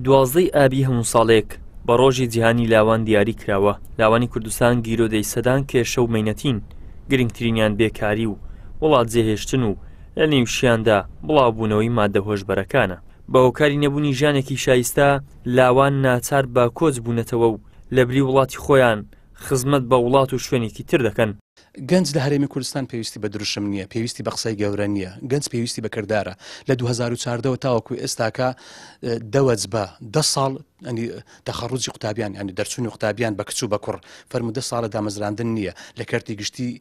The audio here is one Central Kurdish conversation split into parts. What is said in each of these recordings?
دوازدەی ئابی هەموو ساڵێک بە ڕۆژی جیهانی لاوان دیاری کراوە، لاوانی کوردستان گیرۆدەی سەدان کێشە و مەینەتین، گرنگترینیان بێکاری و وڵات جێهێشتن و لە نێوشیاندا بڵاوبوونەوەی مادە هۆشبەرەکانە. بە هۆکاری نەبوونی ژیانێکی شایستە، لاوان ناچار بە کۆچ بوونەتەوە و لەبری وڵاتی خۆیان خزمەت بە وڵات و شوێنێکی تر دەکەن. گەنج لە هەرێمی کوردستان پێویستی بە دروشم نییە، پێویستی بە قسەی گەورە نییە، گەنج پێویستی بە کردارە. لە 2014 ەوە تاوەکو ئێستاکە دە وەجبە، دە ساڵ ینی تەخەڕوجی قوتابیان ینی دەرچوونی قوتابیان بە کچ و بە کوڕ فەرموو دە ساڵە دامەزراندن نییە لە کەرتی گشتی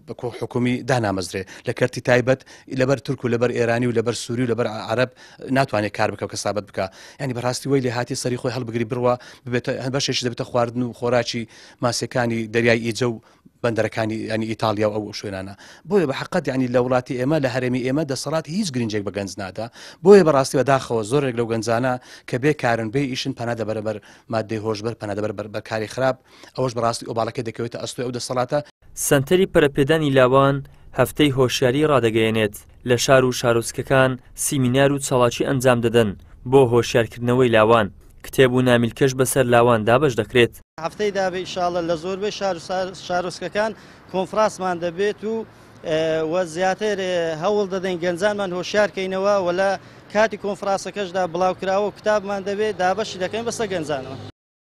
بەکۆ حکومی دانامەزرێ لە کەرتی تایبەت لەبەر تورک و لەبەر ئێرانی و لەبەر سووری و لەبەر عرب ناتوانێت کار بکە و کەسابەت بکە ینی بەڕاستی وی لێ هاتی سەری خۆی هەڵبگری بڕوە ببێتە بەشێکی دەبێتە خواردن و خۆراکی ماسیەکانی دەریای ئیجە و بەندەرەکانی ینی ئیتاڵیا و ئەو شوێنانە بۆیە بە حقت ینی لە وڵاتی ئێمە لە هەرێمی ئێمە دەسەڵات هیچ گرنجێک بە گەنج نادا بۆیە بەڕاستی بەداخەوە زۆرێک لەو گەنجانە کە بێ کارن بێ ئیشن پەنا دەبەرە بەر مادەی هۆشبەر پەنا دەبەر بەر بەکاری خراپ ئەوەش بەڕاستی ئۆباڵەکەی دەکەوێتە ئەستۆی ئەو دەسەڵاتە. سەنتەری پەرەپێدانی لاوان هەفتەی هۆشیاری ڕادەگەیەنێت، لە شار و شارۆچکەکان سیمینار و چاڵاکی ئەنجام دەدەن بۆ هۆشیارکردنەوەی لاوان، کتێب و نامیلکەش بەسەر لاوان دابەش دەکرێت. هەفتەی دابێ ئیشاڵە لە زۆربەی شار و شارۆچکەکان کۆنفراسمان دەبێت و و زیاتر هەوڵ دەدەین گەنجانمان هۆشیار کەینەوە و لە کاتی کۆنفراسەکەشدا بڵاوکراوە و کتابمان دەبێت دابەشی دەکەین بەسەر گەنجانەوە.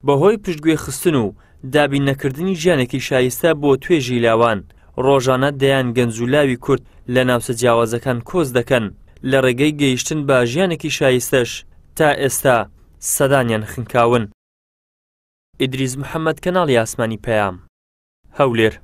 بەهۆی پشتگوێ خستن و دابین نەکردنی ژیانێکی شایستە بۆ توێژی لاوان، ڕۆژانە دەیان گەنج و لاوی کورد لە ناوچە جیاوازەکان کۆچ دەکەن، لە ڕێگەی گەیشتن بە ژیانێکی شایستەش تا ئێستا سەدانیان خنکاون. ئیدریس محەمەد کەناڵی ئاسمانی پەیام، هەولێر.